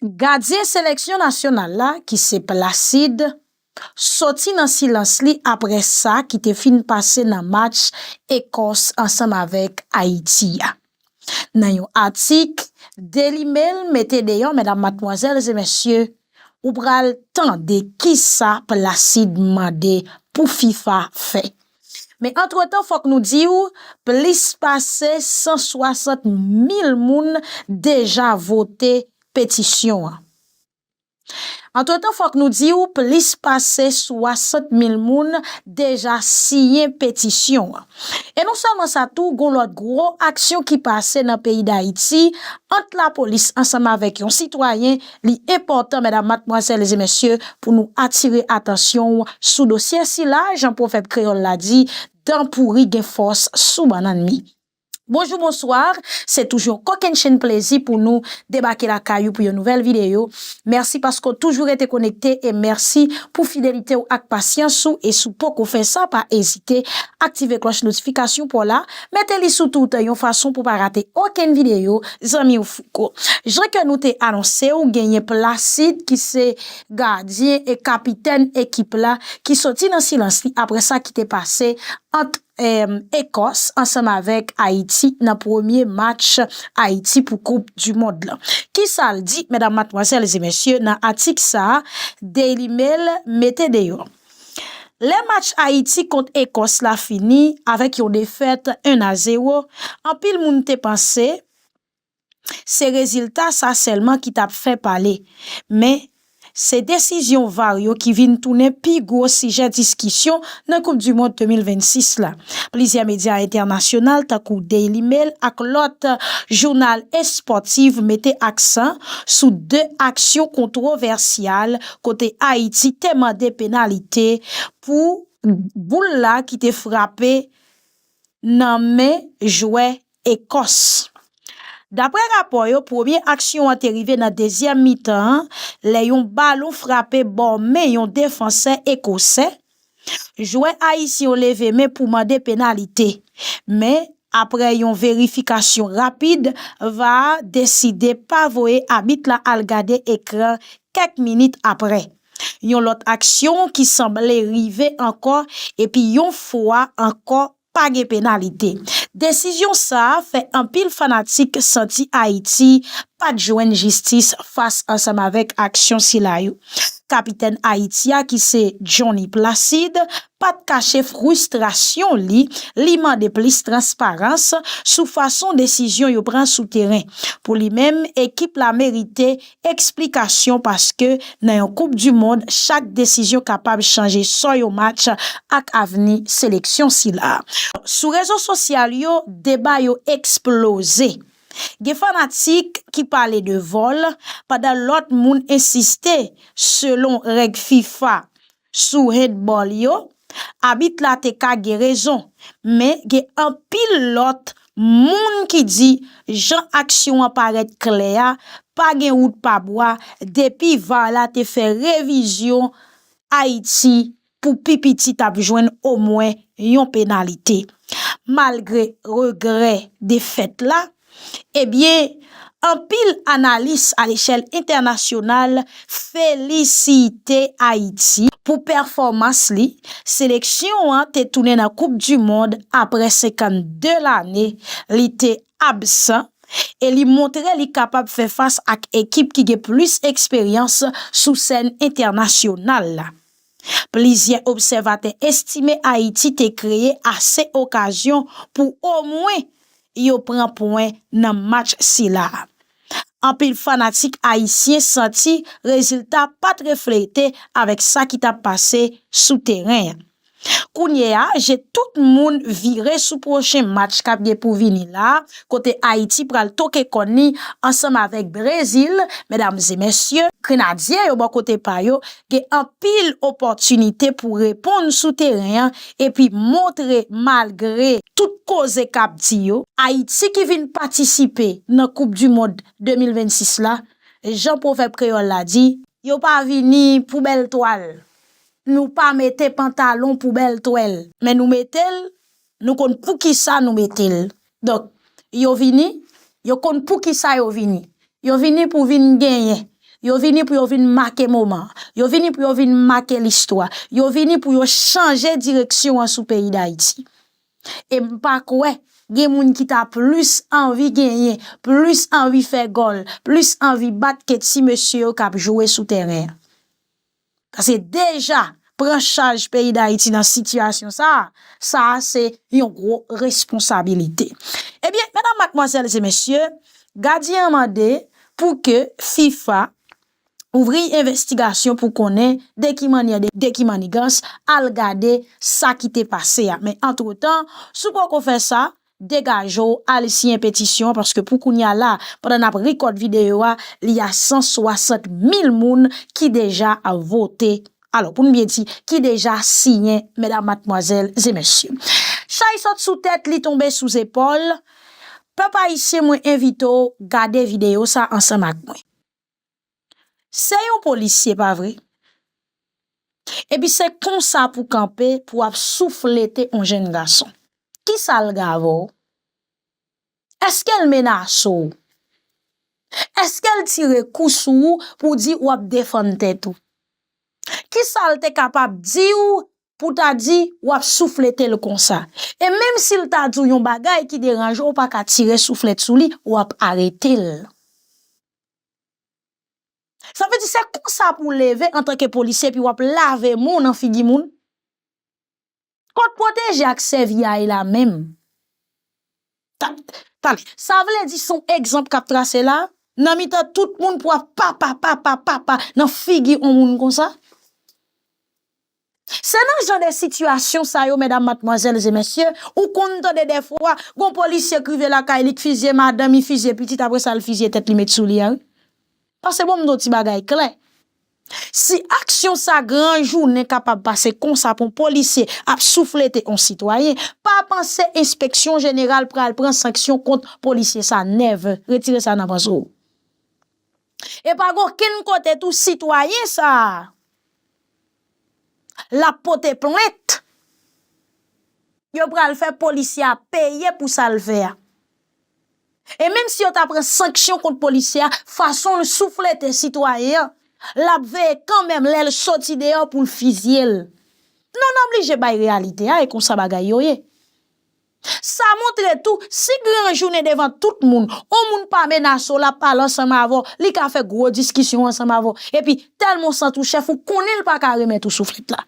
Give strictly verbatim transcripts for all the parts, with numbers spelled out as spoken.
Gadyen seleksyon nasyonal la, ki se Placide, soti nan silans li apre sa ki te fin pase nan match Ekòs ansanm avèk Ayiti a. Nan yon atik, Daily Mail mete deyò, medam, madmwazèl e mesye, ou pral tande kisa Placide mande pou fifa fè. Men antretan, fòk nou di w, plis pase san swasant mil moun deja vote petisyon an. Antretan, fòk nou di w, plis pase swasant mil moun deja siyen petisyon an. E non sèlman sa tou, gon lòt gwo aksyon ki pase nan peyi Dayiti ant lapolis ansanm avèk yon sitwayen. Li enpòtan, medam, madmwazèl e mesye, pou nou atire atansyon w sou dosye sila, jan pwovèb kreyòl la di, dan pouri gen fòs sou bannann mi. Bonjou, bonswa. Se toujou yon kokennchenn plezi pou nou debake lakay ou pou yon nouvèl videyo. Mèsi paske w toujou rete konekte e mèsi pou fidelite w ak pasyans ou. E si w poko fè sa, pa ezite aktive klòch notifikasyon pa w la, mete li sou tout yon fason pou w pa rate okenn videyo zanmi w Fouco. Jan ke nou te anonse w, genyen Placide ki se gadyen e kapitèn ekip la ki soti nan silans li apre sa ki te pase ant em, Ekòs ansanm avèk Ayiti nan premye match Ayiti pou Koup di Mond lan. Kisa l di, medam, madmwazèl e mesye, nan atik sa a, Daily Mail mete deyò? Lè match Ayiti kont Ekòs la fini avèk yon defèt en a zewo, anpil moun te panse se rezilta sa sèlman ki t ap fè pale. Men, se desizyon var yo ki vin tounen pi gwo sijè diskisyon nan Koup di Mond de mil vennsis la. Plizyè medya entènasyonal, tankou Daily Mail ak lòt jounal espòtif, mete aksan sou de aksyon kontwovèsyal kote Ayiti te mande penalite pou boul la ki te frape nan men jwè Ekòs. Daprè rapò yo, premye aksyon an te rive nan dezyèm mitan an, lè yon balon frape bò men yon defansè ekosè. Jwè ayisyen yo leve men pou mande penalite. Men, apre yon verifikasyon rapid, var deside pa voye abit la al gade ekran kèk minit apre. Yon lòt aksyon ki sanble rive ankò, epi yon fwa ankò, pa gen penalite. Desizyon sa a fè anpil fanatik santi Ayiti pa t jwenn jistis fas ansanm avèk aksyon sila yo. Kapitèn Ayiti a, ki se Johnny Placide, pa t kache fristrasyon li, li mande plis transparans sou fason desizyon yo pran sou teren. Pou li menm, ekip la merite eksplikasyon paske nan yon Koup di Mond, chak desizyon kapab chanje sò yon match ak avni seleksyon sila. Sou rezo sosyal yo, deba yo eksploze. Gen fanatik ki pale de vòl, pandan lòt moun ensiste, selon règ fifa sou handball yo, abit la te ka gen rezon, men gen anpil lòt moun ki di jan aksyon an parèt klè a, pa gen wout pa bwa, depi var la te fè revizyon, Ayiti pou pi piti t ap jwenn omwen yon penalite. Malgre regrè defèt la, ebyen, anpil analis alechèl entènasyonal felisite Ayiti pou pèfòmans li. Seleksyon an te tounen nan Koup di Mond apre senkannde lane li te absan, e li montre li kapab fè fas ak ekip ki gen plis eksperyans sou sèn entènasyonal la. Plizyè obsèvatè estime Ayiti te kreye ase okazyon pou omwen yo pran pwen nan match sila a. Anpil fanatik ayisyen santi rezilta pa t reflete avèk sa ki t ap pase sou teren an. Kounye a, je tout moun vire sou pwochen match k ap gen pou vini la, kote Ayiti pral toke kòn li ansanm avèk Brezil. Medam e mesye, Grenadye yo bò kote pa yo gen anpil opòtinite pou reponn sou teren an epi montre, malgre tout koze k ap di yo, Ayiti ki vin patisipe nan Koup di Mond de mil vennsis la, jan pwovèb kreyòl la di, yo pa vini pou bèl twal. Nou pa mete pantalon pou bèl twèl, men nou mete l, nou konn poukisa nou mete l. Donk, yo vini, yo konn poukisa yo vini. Yo vini pou vin genyen. Yo vini pou yo vin make moman. Yo vini pou yo vin make listwa. Yo vini pou yo chanje direksyon an sou peyi Dayiti. E m pa kwè gen moun ki ta plis anvi genyen, plis anvi fè gòl, plis anvi bat ke ti mesye yo k ap jwe sou tèren an. Paske deja, pran chaj peyi Dayiti nan sitiyasyon sa a, sa a se yon gwo responsabilite. Ebyen, medam, madmwazèl e mesye, gadyen an mande pou ke fifa ouvri envestigasyon pou konnen de ki mannyè, de, de ki mannigans, al gade sa ki te pase a. Men antretan, si w poko fè sa, degaje w, al siyen petisyon an, paske pou kounye a la, pandan n ap rekòd videyo a, li a san swasant mil moun ki deja vote. Alò, pou n byen di, ki deja siyen, medam, madmwazèl e mesye. Chay sot sou tèt, li tonbe sou zepòl. Pèp ayisyen, mwen envite w gade videyo sa ansanm ak mwen. Se yon polisye, pa vre? Epi se konsa pou kanpe, pou ap souflete yon jèn gason. Kisa l gen avè w? Èske l menase w? Èske l tire kou sou ou pou di w ap defann tèt ou? Kisa l te kapab di w pou ta di w ap souflete l konsa? E menm si l ta di w yon bagay ki deranje w, ou pa ka tire souflèt sou li, w ap arete l. Sa vle di se konsa pou w leve antanke polisye epi w ap lave mo nan figi moun? Kot pwoteje ak sèvi a ye la menm? Ta-, tande, sa vle di se yon egzanp k ap trase la, nan mitan tout moun pou w ap papa, papa, papa nan figi yon moun konsa? Se nan jan de sitiyasyon sa yo, medam, madmwazèl e mesye, ou konn tande dèfwa, gon polisye k rive lakay li, k fizye madanm, li fizye pitit, apre sa, l fizye tèt li met sou li a, wi. Pase bon, m di w ti bagay klè. Si aksyon sa gran jounen kapab pase konsa pou yon polisye ap souflete yon sitwayen, pa panse Enspeksyon Jeneral pral pran sanksyon kont polisye sa, never. Retire sa nan panse w. E pa gen okenn kote tou sitwayen sa a l ap pote plent, yo pral fè polisye a peye pou sa l fè a. E menm si yo ta pran sanksyon kont polisye a, fason l souflete sitwayen an, l ap veye kanmenm lè l soti deyò pou l fizye l. Non, n oblije bay reyalite a, e konsa bagay yo ye. Sa montre tou, si gran jounen devan tout moun, yon moun pa menase w, l ap pale ansanm avè w, li ka fè gwo diskisyon ansanm avè w, epi tèlman w santi w chèf, ou konnen l pa ka remèt ou souflèt la.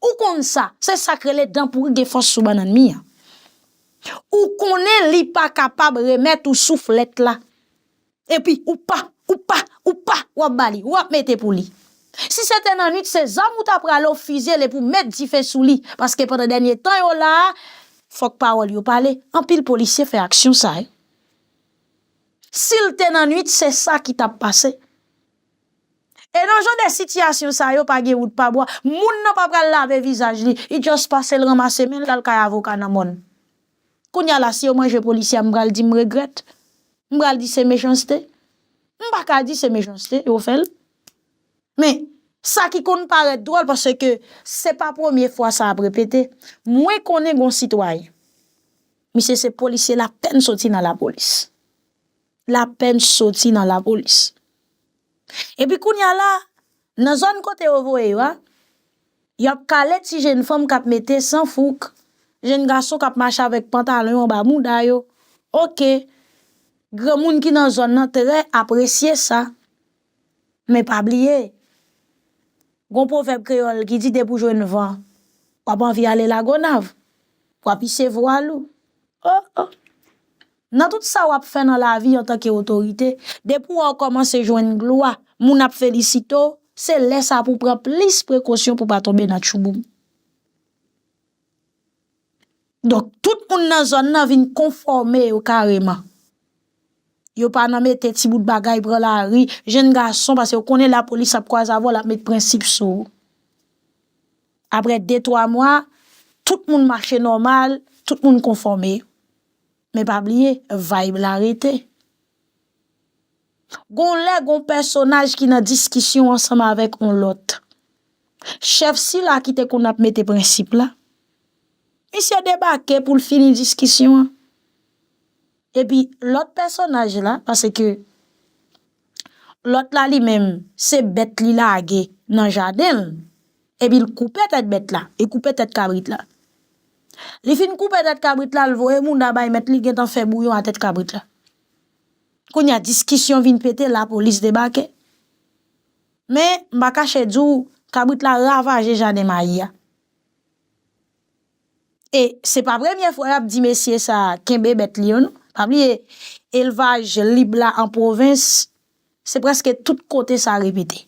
Ou konn sa, se sa k rele dan pouri gen fòs sou bannann mi an. Ou konnen li pa kapab remèt ou souflèt la. Epi ou pa, ou pa, ou pa, w ap ba li, w ap mete pou li. Si se te nan nwit, se zam ou ta prale, w fizye l epi w met dife sou li. Paske pandan dènye tan yo la a, fòk pawòl yo pale. Anpil polisye fè aksyon sa yo. Si l te nan nwit, se sa ki t ap pase. E nan jan de sitiyasyon sa yo, pa gen wout pa bwa. Moun nan pa pral lave vizaj li. Li just pase l ranmase men l, l al kay avoka nan mòn. Kounye a la, si yo manje polisye a, m pral di m regrèt. M pral di se mechanste. M pa ka di se mechanste, yo fè l. Men, sa ki konn parèt dwòl, paske se pa premye fwa sa ap repete. Mwen konnen gon sitwayen. Misye se polisye, l apèn soti nan lapolis. L apèn soti nan lapolis. Epi kounye a la, nan zòn kote yo voye yo a, y ap kale ti jenn fanm k ap mete san fouk, jenn gason k ap mache avèk pantalon yo anba mouda yo. Oke, granmoun ki nan zòn nan trè apresye sa. Men pa bliye, gon pwovèb kreyòl ki di depi w jwenn van, w ap anvi ale Lagonav, w ap ise vwal ou. Oh, oh. Nan tout sa w ap fè nan lavi antanke otorite, depi w wè w kòmanse jwenn glwa, moun ap felisite w, se lè sa pou w pran plis prekosyon pou w pa tonbe nan tchouboum. Donk, tout moun nan zòn nan vin konfòme yo kareman. Yo pa nan mete ti bout bagay pran lari, jenn gason, paske yo konnen lapolis ap kwaze avè w, l ap met prensip sou ou. Apre de, twa mwa, tout moun mache nòmal, tout moun konfòme. Men pa bliye, vibe la rete. Gon lè, gon pèsonaj ki nan diskisyon ansanm avèk yon lòt. Chèf sila ki te konn ap mete prensip la, misye debake pou l fini diskisyon an. Epi lòt pèsonaj la, paske Lòt la li menm, se bèt li lage nan jaden l. Epi l koupe tèt bèt la, li koupe tèt kabrit la. Li fin koupe tèt kabrit la, l voye mouda bay mèt li, gentan fè bouyon a tèt kabrit la. Kounye a, diskisyon vin pete, lapolis debake. Men, m pa kache di w, kabrit la ravaje jaden mayi a. E se pa premye fwa y ap di mesye sa a kenbe bèt li yo, non. Pa bliye, elvaj lib la an pwovens, se prèske tout kote sa repete.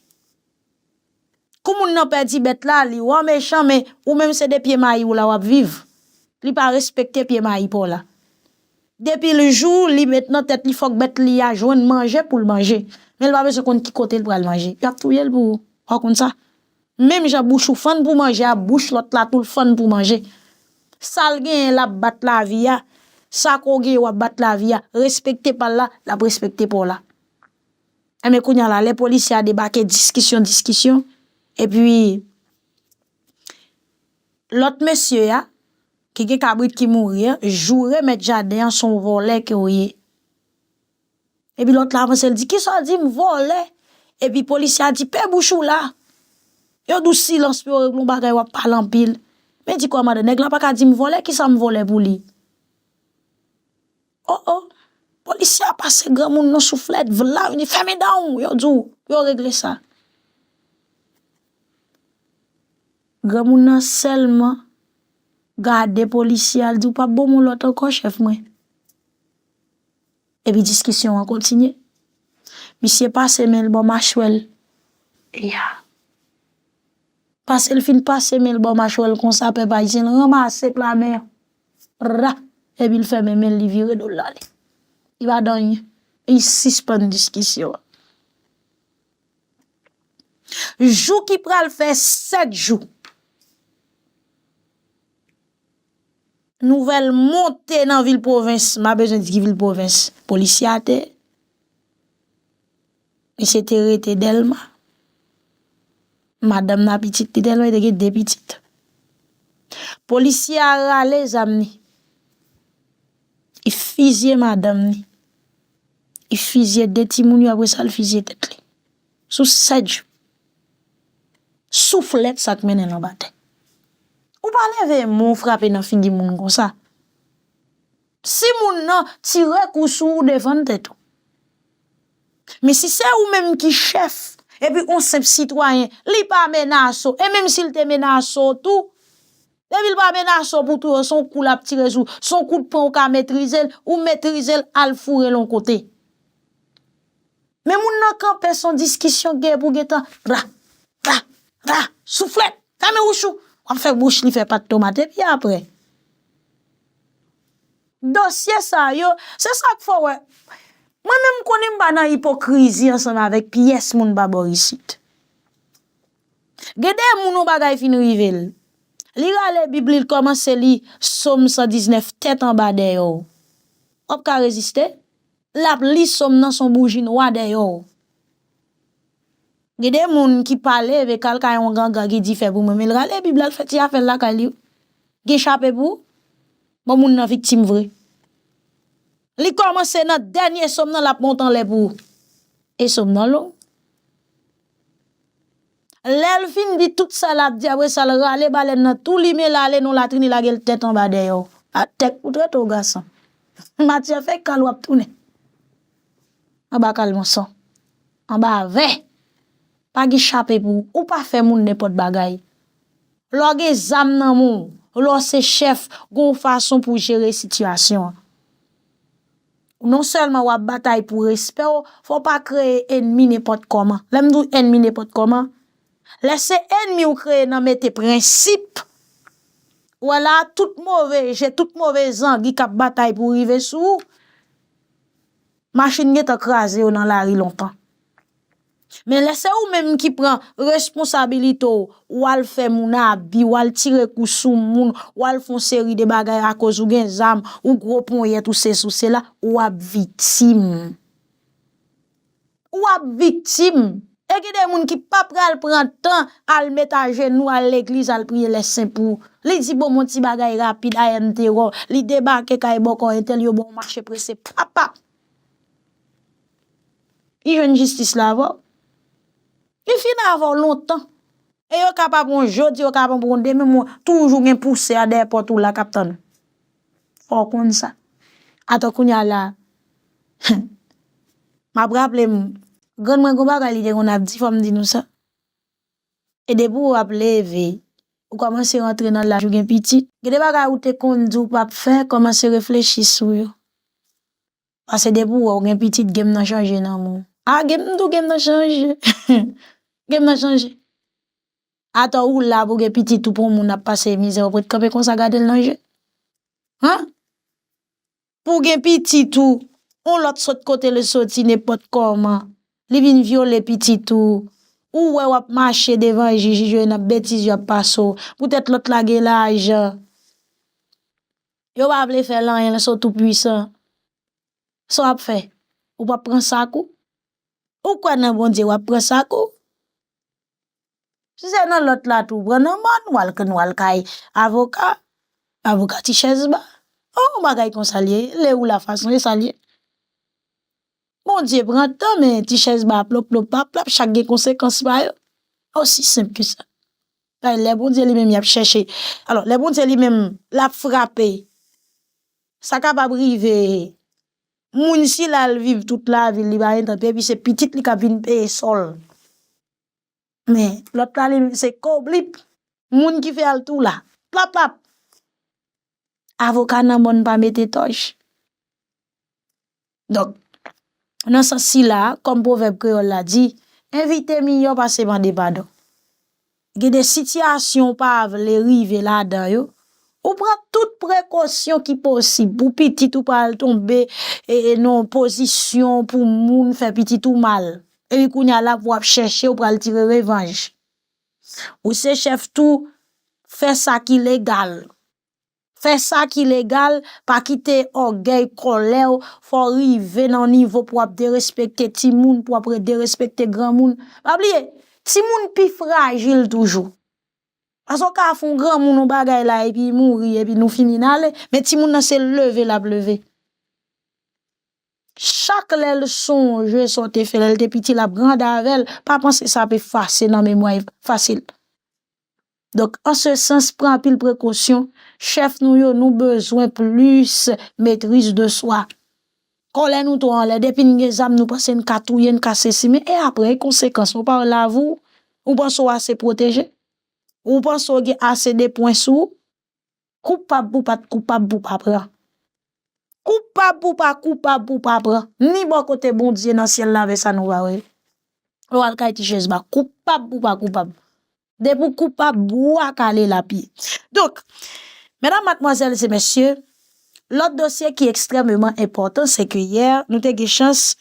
Kou moun nan pèdi bèt la, li wè w mechan, men ou menm se de pye mayi w la w ap viv. Li pa respekte pye mayi pa w la. Depi l jou, li met nan tèt li fòk bèt li a jwenn manje pou l manje. Men l pa bezwen konn ki kote l pral manje. Y ap touye l pou ou. Ou konn sa? Menm jan bouch ou fann pou manje a, bouch lòt la tou l fann pou manje. Sa l genyen l ap bat lavi a. Sa ke w genyen w ap bat lavi a. Respekte pa l la, l ap respekte pa w la. Enben kounye a la, lè polisye a debake, diskisyon, diskisyon. Epi, lòt mesye a, ki gen kabrit ki mouri a, joure mèt jaden an se yon vòlè ke w ye. Epi lòt la avanse, l di, "Kisa w di m, vòlè?" Epi polisye a di, "Pe bouch ou la." Yo di w silans pou yo regle yon bagay, w ap pale anpil. Men di kòmandan, nèg la pa ka di m vòlè, kisa m vòlè pou li? O, o. Polisye a pase granmoun nan souflèt, vla vini, "Fèmen dan w," yo di w, yo regle sa. Granmoun nan sèlman gade polisye a, l di, "W p ap ban m yon lòt ankò, chèf mwen." Epi diskisyon an kontinye. Misye pase men l bò machwè l. Ya. Pase l fin pase men l bò machwè l konsa, pèp ayisyen, l ranmase pla men an. Ra! Epi l fèmen men l, li vire do l, l ale. Li pa di anyen. Li sispann diskisyon an. Jou ki pral fè sèt jou, nouvèl monte nan vil pwovens, m pa bezwen di ki vil pwovens, polisye a te, misye te rete Dèlma. Madanm nan pitit li Dèlma, li te gen de pitit. Polisye a rale zam li. Li fizye madanm li. Li fizye de timoun yo, apre sa l fizye tèt li. Sou sèt jou. Souflèt sa k mennen l anba tè. Ou pa leve men w frape nan figi moun konsa. Si moun nan tire kou sou ou, defann tèt ou. Men si se ou menm ki chèf, epi yon senp sitwayen, li pa menase w, e menm si l te menase w tou, depi l pa menase w pou touye w, se yon kou l ap tire sou, se yon kout pwen ou ka metrize l, ou metrize l, al foure l yon kote. Men moun nan kanpe, se yon diskisyon gen pou gentan, ra, ra, ra, souflèt, fèmen wouch ou, w ap fè wouch li fè pat tomat, epi apre. Dosye sa yo, se sa k fè w wè. Mwen menm m konnen m pa nan ipokrizi ansanm avèk pyès moun pa bò isit. Gen de moun yon bagay fin rive l. Li rale Bib li, l kòmanse li Sòm san diznèf tèt anba dèyè w. W ap ka reziste? L ap li Sòm nan, se yon bouji nwa dèyè w. Gen de moun ki pa leve k al kay yon gangan ki di fè pou mwen, men l rale Bib la, l fè ti afè l lakay li. Gen chape pou ou? Bon, moun nan viktim vre. Li kòmanse nan dènye Sòm nan, l ap monte anlè pou ou. E Sòm nan long. Lè l fin di tout sa l ap di, apre sa, l rale balèn nan, tou limen l ale nan latrin, li lage l tèt anba dèyè w. A tèt pou trete w gason. Matyè fè kal w ap tounen. Anba kal mwason. Anba vè. Pa gen chape pou ou. Ou pa fè moun nenpòt bagay. Lè w gen zam nan men w, lè w se chèf, gen yon fason pou w jere sitiyasyon an. Non sèlman w ap batay pou respè w, fò w pa kreye ènmi nenpòt kòman. Lè m di w ènmi nenpòt kòman, lè se ènmi w kreye nan mete prensip, w wè la, tout move je, tout move zangi k ap batay pou rive sou ou, machin gentan kraze yo nan lari lontan. Men lè se ou menm ki pran responsabilite w, w al fè moun abi, w al tire kou sou moun, w al fè yon seri de bagay akoz ou gen zam, ou gwo ponyèt, ou sesi, ou sela, w ap viktim. W ap viktim. E gen de moun ki pa pral pran tan al met ajenou, al legliz, al priye lèsen pou ou. Li di, "Bon, m yon ti bagay rapid, I am terror." Li debake kay bòkò entèl, yo ba w mache prese, pap, pap. Li jwenn jistis la avè w. Li fini avè w lontan. E yo ka pa pran w jodi, yo ka pa pran w demen, men toujou gen pousè a dèyè pòt ou la k ap tann ou. Fò w konn sa. Atò kounye a la, m ap raple m, grann mwen gon bagay li te konn ap di, fò m di nou sa. E depi w ap leve, ou kòmanse rantre nan laj ou gen pitit, gen de bagay ou te konn di w p ap fè, kòmanse reflechi sou yo. Paske depi w wè w gen pitit, game nan chanje nan men w. A, game, m di w game nan chanje. Game nan chanje. Atò ou la pou gen pitit ou pou yon moun ap pase mizè, ou p ret kanpe konsa gade l nan je. Hein? Pou gen pitit ou, yon lòt sot kote l soti nenpòt kòman, li vin vyole pitit ou, ou wè w ap mache devan jij, jij yo nan betiz yo ap pase w, poutèt lòt la gen lajan. Yo pa vle fè l anyen, l se w tou pwisan. Sa w ap fè? Ou p ap pran sak ou? Ou kwè nan Bondye, w ap pran sak ou? Si se nan lòt la tou, pran nan mòn, w al, w al kay avoka, avoka ti chèz ba. Oh, yon bagay konsa l ye, le ou la fason, e sa l ye. Bondye pran tan, men ti chèz ba plop, plop, plap, plap, chak gen konsekans pa yo. Osi senp ke sa. Lè Bondye li menm y ap chèche. Alò, lè Bondye li menm l ap frape, sa kapab rive moun sila al viv tout lavi l, li pa gen tan peye, epi se pitit li k ap vin peye sòl. Men, lòt la, li, se koblip. Moun ki fè al tou la. Plap, plap. Avoka nan mòn pa mete tòch. Donk, nan sans sila, kòm pwovèb kreyòl la di, envite miyò pase mande padon. Gen de sitiyasyon ou pa vle rive ladan yo, ou pran tout prekosyon ki posib pou pitit ou pa al tonbe e, e nan yon pozisyon pou moun fè pitit ou mal. Epi kounye a la pou w ap chèche, ou pral tire revanj. Ou se chèf tou, fè sa ki legal. Fè sa ki legal, pa kite ògèy, kòlè w fè w rive nan yon nivo pou w ap derespekte timoun, pou w ap re-, derespekte granmoun. Pa bliye, timoun pi frajil toujou. Paske w ka fè yon granmoun yon bagay la epi mouri, epi nou fini n ale, men timoun nan se leve l ap leve. Chak lè l sonje sa w te fè lè l te piti, l ap grandi avè l, pa panse sa ap efase nan memwa l fasil. Donk, an se sans, pran anpil prekosyon. Chèf nou yo, nou bezwen plis maîtrise de soi. Kòlè nou twò anlè, depi n gen zam, nou panse n ka touye, n ka sesi, men e apre, e konsekans, ou pa w lavi w, ou panse w ase pwoteje? Ou panse w gen ase de pwen sou ou? Koupab pou pa t koupab pou pa pran. Koupab pou pa koupab pou pa pran. Ni bò kote Bondye nan syèl la avè sa nou pa wè. Ou al kay ti chèz ba, koupab pou pa koupab. Depi w koupab, bwa kale l ap ye. Donk, medam, madmwazèl e mesye, lòt dosye ki ekstrèmeman enpòtan, se ke yè, nou te gen chans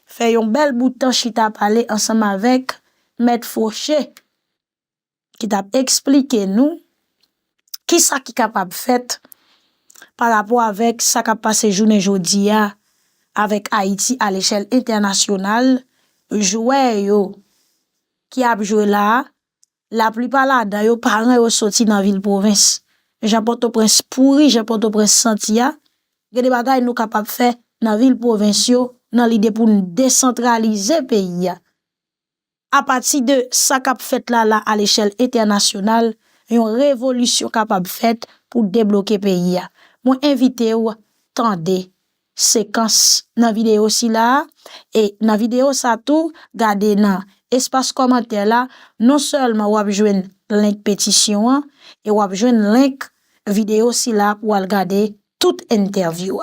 fè yon bèl bout tan chita pale ansanm avèk Mèt Fauché, ki t ap eksplike nou kisa ki kapab fèt pa rapò avèk sa k ap pase jounen jodi a avèk Ayiti a lechèl entènasyonal, jwè yo ki ap jwe la a, laplipa ladan yo, paran yo soti nan vil pwovens. Jan Pòtoprens pouri, jan Pòtoprens santi a, gen de bagay nou kapab fè nan vil pwovens yo, nan lide pou n desantralize peyi a. Apati de sa k ap fèt la la a lechèl entènasyonal, yon revolisyon kapab fèt pou debloke peyi a. Mwen envite w tande sekans nan videyo sila a, e nan videyo sa tou, gade nan espas kòmantè la, non sèlman w ap jwenn link petisyon an, e w ap jwenn link videyo sila pou w al gade tout entèvyou a.